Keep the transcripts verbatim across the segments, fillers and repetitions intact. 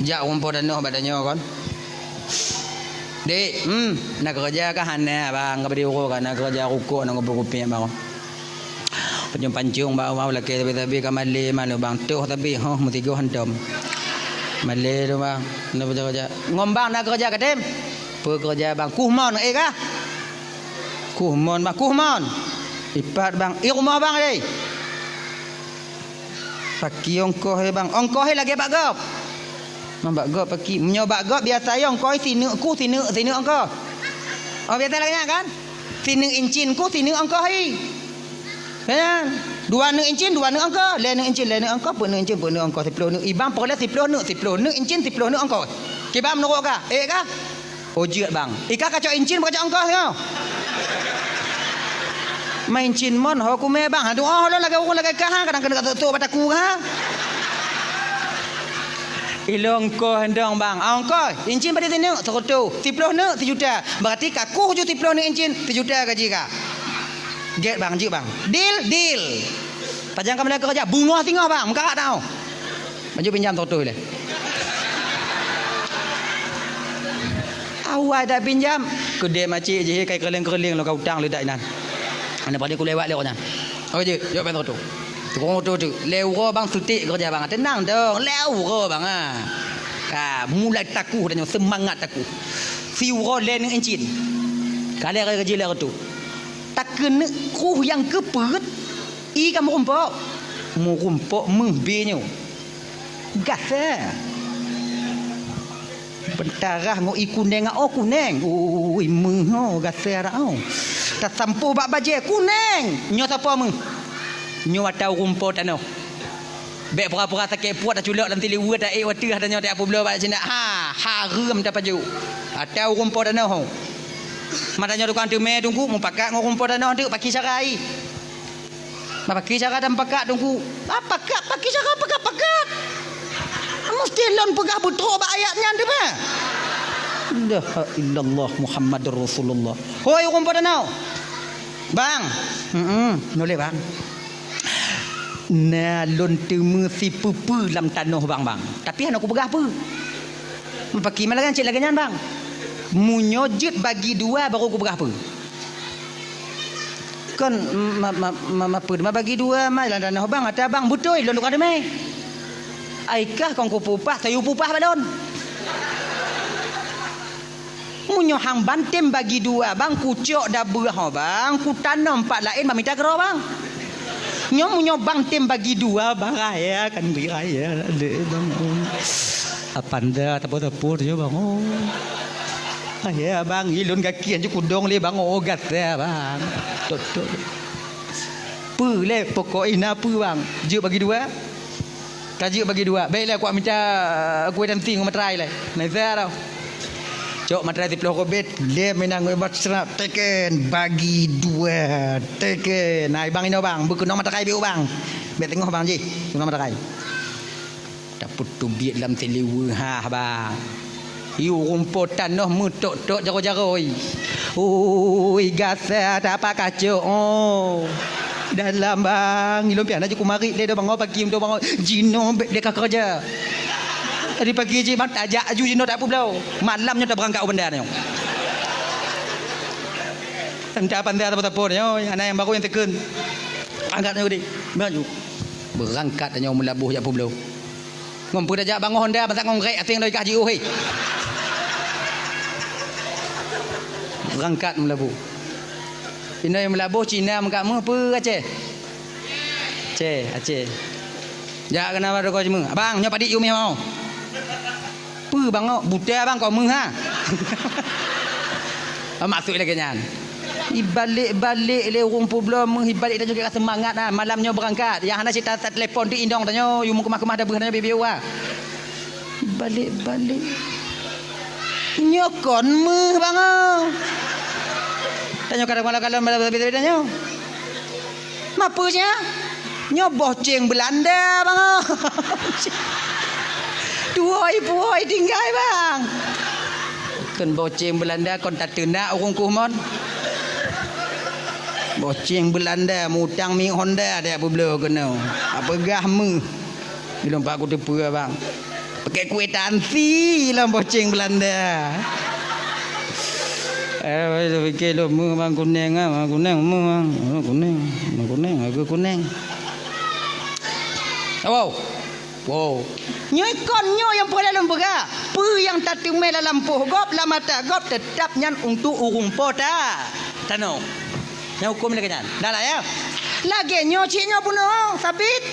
Jak rumpok tanoh bak tanyoe kon. Dek, hmm, na keureuja kah? Hana, bang, ka bri uroe ka na keureuja rukok, na kupeue kupiek, bang. Pancung-pancung bak rumoh lakée sabe-sabe ka malée, malu bang, toh sabe, hoh, meusigoe hantom. Malée tu, bang, na keureuja. Ngon bang na keureuja katem? Peue keureuja, bang? Kuh mon, eh, kah? Kuh mon, bang, kuh mon. Ipat, bang. I rumoh, bang, deh. Paki ongkoh, eh, bang? Ongkoh, eh, lagée bak gob. Mang bak gob paki. Meunyoe bak gob biasa, eh, ongkoh, eh, sineuk kuh, sineuk, sineuk ongkoh. Oh, biasa lagée nyan, kan? Sineuk incin kuh, sineuk ongkoh, eh. Kan? Dua neuk incin, dua neuk ongkoh. Lhée neuk incin, lhée neuk ongkoh. Peuet neuk incin, peuet neuk ongkoh. Siploh neuk. I bang peureulée siploh neuk, siploh neuk incin, siploh neuk ongkoh. Kiban meunurot kah? Eh, kah? Oh, jeuet, bang. I kah kacok incin, bukacok ongkoh singoh. Main cin mon, ho kumé, bang. Aduh, oh, lôn lagée ureuëng lagée kah, ha? Kadang keuneuk ka tok-tok bak takue, ha? Ilong ongkoh dong, bang. Ah, ongkoh, incin padum sineuk? Seureutôh. Siploh neuk? Sijuta. Berarti ka kuh ju siploh neuk incin, sijuta gaji kah. Gét, bang, jeuet, bang. Deal, deal. Pajan ka mulai keureuja, beungoh singoh, bang. Meukarat tau. Maju pinjam seratus lé. Awai dak pinjam, keudeh macik jih kai keureuling-keureuling lom ka utang leudak inan. Aneuk padé kulewat lé awak nyan. Oke jeuet, jok pèng seratus. Tukang oto tu, lhèe uroe bang sutik keureuja bang. Teunang dong, lhèe uroe bang ah. Ka mulai takuh dan nyoe seumangat takuh. Siuroe lhèe neuk incin. Ka lhèe gaji lhèe reutôh. Takeuneuk kruh nyang keu peuet, i ka meurumpok. Meurumpok meuh bie nyoe. Gasa. Beutarah ngon i kuneng, oh kuneng. Ui, meuh, oh, gasa dak, oh. Tasampôh bak bajèe, kuneng. Nyoe sapo meuh? Nyoe ata ureueng po tanoh. Bèk pura-pura sakét puet, taculok lam siliweue, taék watèe, tanyoe tapeubloe bak sindak. Ha, hareuem tapajoh. Ata ureueng po tanoh, oh. Mata nyoe tukang teumè teungku, mupakat ngon ureueng po tanoh teuk, pakri cara i. Pakri cara dan pakat teungku. Ah, pakat, pakri cara pakat-pakat. Musti lôn peugah beutôi bak ayat nyan teuma. La ilaha illallah Muhammadur Rasulullah. Hoi, ureueng po tanoh. Bang. Heeh, noleh bang. Na lôn teumé sipeue-peue lam tanoh bang, bang. Tapi hana kupeugah peue. Pakri ma lagèe cit lagèe nyan bang. Meunyoe jeuet bagi dua baru kupeugah peue. Kon ma, ma, ma, ma peue ma bagi dua ma lam tanoh bang, ata bang beutôi lôn tukang teumè. Ai kah kon kupeupah, sayue peupah bak lôn. Meunyoe hang ban tem bagi dua bang, kucok dabeuh ho bang, kutanom pat laén bang mita keudroe bang. Nyoe meunyoe bang tem bagi dua bang, raya kan bri raya lé bang. Apanda tapo-tapo tu bang. Oh. Ah, ya, bang, ilôn gaki anju kudong lé, bang, oh, gata, bang. Tok, tok. Peue lé, pokok ih na peue, bang? Jeuet bagi dua? Ka jeuet bagi dua. Baiklah, kuat mita, eh, kue dan ting materai lé. Nah, itu dah. Cok materai siploh kobet, lé menang obat serak, teken, bagi dua, teken. Nah, bang, ino, bang, beukeunong materai biu, bang. Bèk teungoh, bang, jih. Keunong materai. Tapeuteubiet lam siliweue, ha, bang. Yue rumpok tanoh meutok-tok jaroe-jaroe. Ui, gasa tapak kacok, oh. Dalam, bang. Ilôn pian aju kumarit lé do, bang, oh, pagi untuk, bang, oh. Jinoe bèk lé ka keureuja. Tadi pagi jih, bang, tajak aju jinoe tak peubloe. Malam nyoe tabeurangkat u banda nyoe. Entah apa entah apa-apa nyoe, aneuk nyang baru nyang teukeun. Angkat nyoe geude. Maju. Beurangkat nyoe meulaboh jak peubloe. Ngon peue tajak bangoh honda, bansak ngon grék aséng lom i kah jiôh, hé. Beurangkat meulaboh. Inoe meulaboh Cina meukat meuh peue Aceh? Aceh, Aceh. Jak keunan bak toko jimeung. Abang, nyoe padit yue meuh mau. Peue bang, oh, buta bang, kok meuh ha? Maksud lagèe nyan. Ibalek-balek lé ureueng peubloe meuh, ibalek tanyoe ka seumangat ha. Malam nyoe beurangkat. Nyang hana cit ta-, tatelepon teuk inong tanyoe, yue meukeumah-keumah dabeuh tanyoe bieu-bieu ha. Ibalek-balek. Nyoe kon meuh bang, oh. Tanyoe kadang malam-malam malam beda-beda nyoe. Ma peue nyan? Nyoe boh céng Beulanda, bang. Tuwoi-puwoi tinggai, bang. Kon boh céng Beulanda, kon tateunak ureueng kuh mon. Boh céng Beulanda, mutang miet honda, dak peubloe keunoe. Apeugah meuh. Ilôn pat kuteupeue, bang. Pakai kwitansi lam boceng Belanda. Eh, pikir lôn meuh bang kuneng ah, bang kuneng meuh bang. Meuh kuneng, meuh kuneng, aku kuneng. Wow. Wow. Nyoe kon nyoe nyang peureulée lôn peugah. Peue nyang tateumé lam lampôh gob, lam mata gob, teutab nyan untuk ureuëng po ta. Tanoh. Nyang huköm lagée nyan. Dah lah ya. Lagée nyoe cit nyoe bunoe, Sabit.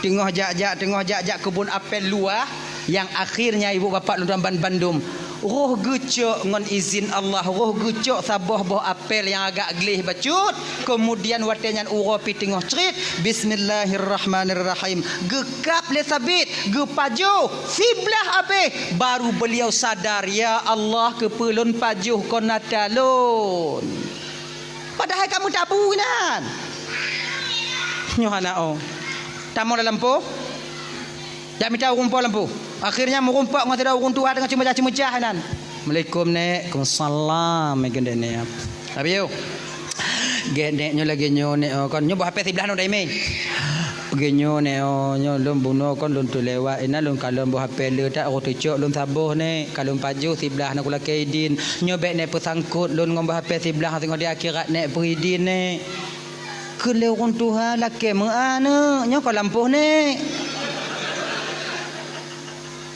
Teungoh jak-jak, teungoh jak-jak keubon apel luwah, nyang akhirnya ibu bapak lôn ban bandum roh geucok ngon izin Allah, roh geucok saboh boh apel nyang agak gleh bacut. Kemudian watée nyan uroe pi teungoh crit, bismillahirrahmanirrahim. Geukab lé Sabit, geupajoh, siblah abéh. Baru beliau sadar, "Ya Allah, keupeue lôn pajoh kon ata lôn?" Padahai ka meutabu inan. Nyoe hana oh. Tamong lam lampôh. Jak mita ureuëng po lam lampôh. Akhirnya meurumpok ngon sidroe ureuëng tuha teungoh ceumeucah-ceumeucah inan. "Assalamualaikum, Nek." "Waalaikumsalam," meukeun dek Nek. Tapi yo. Gét Nek nyoe lagée nyoe Nek, oh, kon nyoe boh H P siblah nyoe daimé. Lagée nyoe Nek, oh, nyoe lôn bunoe kon lôn teulewat, inan lôn kalon boh H P le that, oh, teucok lôn saboh Nek, ka lôn pajoh siblah na kulakée idin. Nyoe bék Nek peusangkot lôn ngon boh H P siblah singoh di akhirat Nek peuidin Nek. Kheun lé ureuëng tuha lakée meu'ah Nek, nyoe kon lampôh Nek.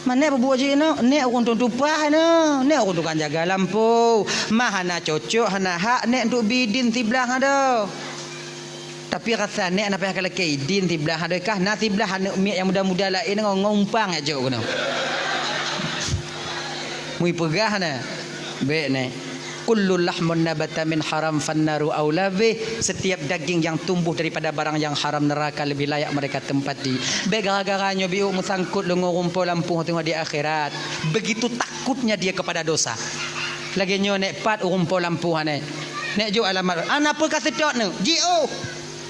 Ma Nek peubuet jih Nek, Nek ureuëng tueng tupaih Nek, Nek ureuëng tukang jaga lampôh. Ma hana cocok, hana hak Nek untuk bidin siblah adoh. Tapi rasa Nek hana payah kalakée idin siblah adoh kah, na siblah aneuk miet nyang muda-muda laén ngon, ngon umpang jak jok keunoe. Mui peugah na. Bék Nek. "Kullu lahmun nabata min haram fannaru aula bih." Setiap daging yang tumbuh daripada barang yang haram, neraka lebih layak mereka tempati. Bék gara-gara nyoe biôk meusangkot lôn ngon ureuëng po lampôh teungoh di akhirat. Begitu takutnya dia kepada dosa. Lagée nyoe Nek, pat ureuëng po lampôh Nek. Nek jok alamat. Hana peue ka seutôt Nek. Jiôh.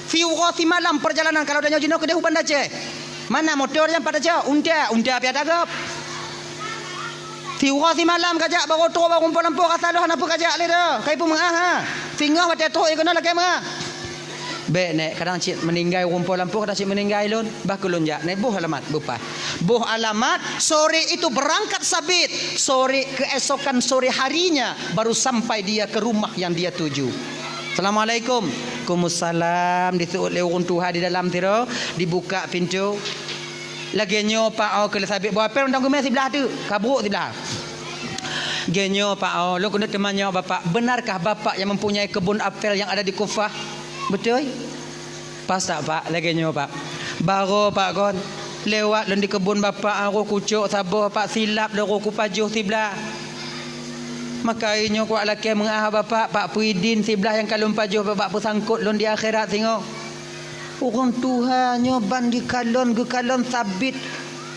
Siuroe simalam perjalanan, kalau tanyoe jinoe keudeh u Banda Aceh. Mana motor nyan pat tacok? Unta, unta piah tagop. Siuroe simalam kajak, baru trok bak ureuëng po lampôh, rasa lôn hana peue kajak lé dah. Kai peumeu'ah ha. Singoh watée trok ie keunoe lakée meu'ah. Bék Nek, kadang cit meuninggai ureuëng po lampôh, kadang cit meuninggai lôn. Bah keu lôn jak, Nek, boh alamat, beupaih. Boh alamat, sore itu berangkat Sabit. Sore, keesokan sore harinya baru sampai dia ke rumah yang dia tuju. "Assalamualaikum." "Waalaikumsalam." Diseuôt lé ureuëng tuha di dalam sidroe, dibuka pintoe. "Lagée nyoe Pak, oh," kheun lé Sabit, "boh apel mantong geumé siblah teuk, ka brok siblah." "Lagée nyoe Pak, oh, lôn keuneuk teumanyong Bapak, benarkah Bapak yang mempunyai kebun apel yang ada di Kufah?" "Beutôi." "Pas tak Pak, lagée nyoe Pak. Baroe Pak kon, lewat lôn di keubon Bapak, roh kucok saboh Pak, silap lôn roh kupajoh siblah. Maka nyoe kuwat lakée meu'ah Bapak, Pak peuidin siblah nyang ka lôn pajoh Bapak peusangkot lôn di akhirat singoh." Ureuëng tuha nyoe ban dikalon, geukalon Sabit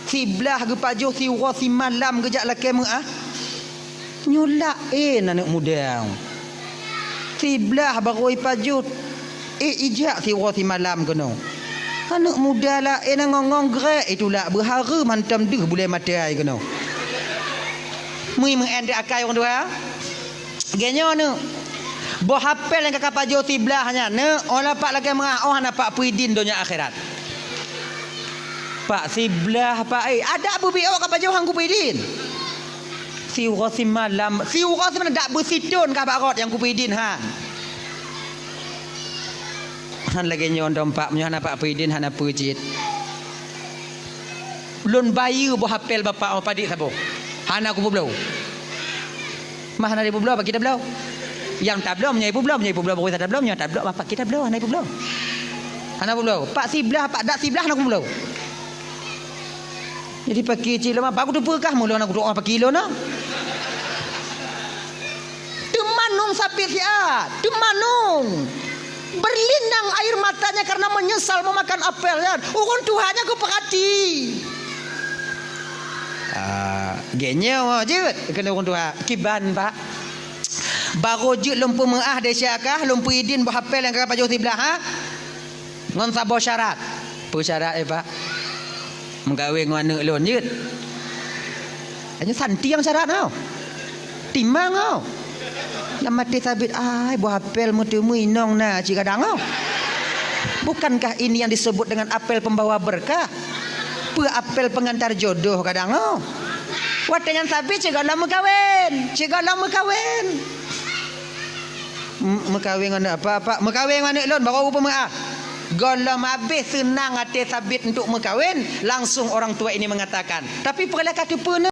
siblah geupajoh siuroe simalam geujak lakée meu'ah. Nyoe laén aneuk muda. Siblah barô ipajoh, éh ijak siuroe simalam keunoe. Aneuk muda laén ngong-ngong grek itulak beuhareuem hantom deuh bulée maté ai keunoe. Mui meu'en di akai ureuëng tuha. Geuh nyoe neuk. Boh apel nyang ka kapajoh siblah nyan neuk, oh la Pak lakée meu'ah, oh hana Pak peuidin donya akhirat. Pak siblah Pak, éh, adak beubiôh kapajoh han kupeuidin. Siuroe simalam, siuroe simalam dak beusithon kah bak rot nyang kupeuidin han. Han lagée nyoe dom Pak, meunyoe hana Pak peuidin hana peue cit. Lôn bayeue boh apel Bapak oh padit saboh. Hana kupeubloe. Mah hana ipeubloe, Pak kita bloe. Nyang tabloe meunyoe ipeubloe, meunyoe ipeubloe baru tabloe, meunyoe tabloe Bapak kita bloe, hana ipeubloe. Hana peubloe. Pak siblah, Pak dak siblah hana kupeubloe. Jadi paki cit lom, apa aku teupeue kah meulôn aku doa paki lôn, nah? Teumanung Sabit siat, teumanung. Berlinang air matanya karena menyesal memakan apel nyan. Ureuëng tuha nyan geupeurati. Ah, geuh nyoe jeuet keuneuk ureuëng tuha. Kiban, Pak. Barô jeuet lôn peumeu'ah desya kah, lôn peuidin boh apel nyang ka pajoh siblah, ha? Ngon saboh syarat. Peue syarat, eh, Pak? Meugawe ngon aneuk lôn jeuet. Hanya santi nyang syarat, oh. Timang, oh. Lam até Sabit, ai, boh apel meuteumui inong na cit kadang, oh. Bukankah ini yang disebut dengan apel pembawa berkah? Peue apel pengantar jodoh kadang, oh. Watèe nyan sabé cit gohlom meukawen, cit gohlom meukawen. M-, meukawen ngon apa, Pak? Meukawen ngon aneuk lôn, baru peumeu'ah. Gohlom habéh seunang até Sabit untuk meukawen, langsung orang tua ini mengatakan, "Tapi peue lé ka teupeu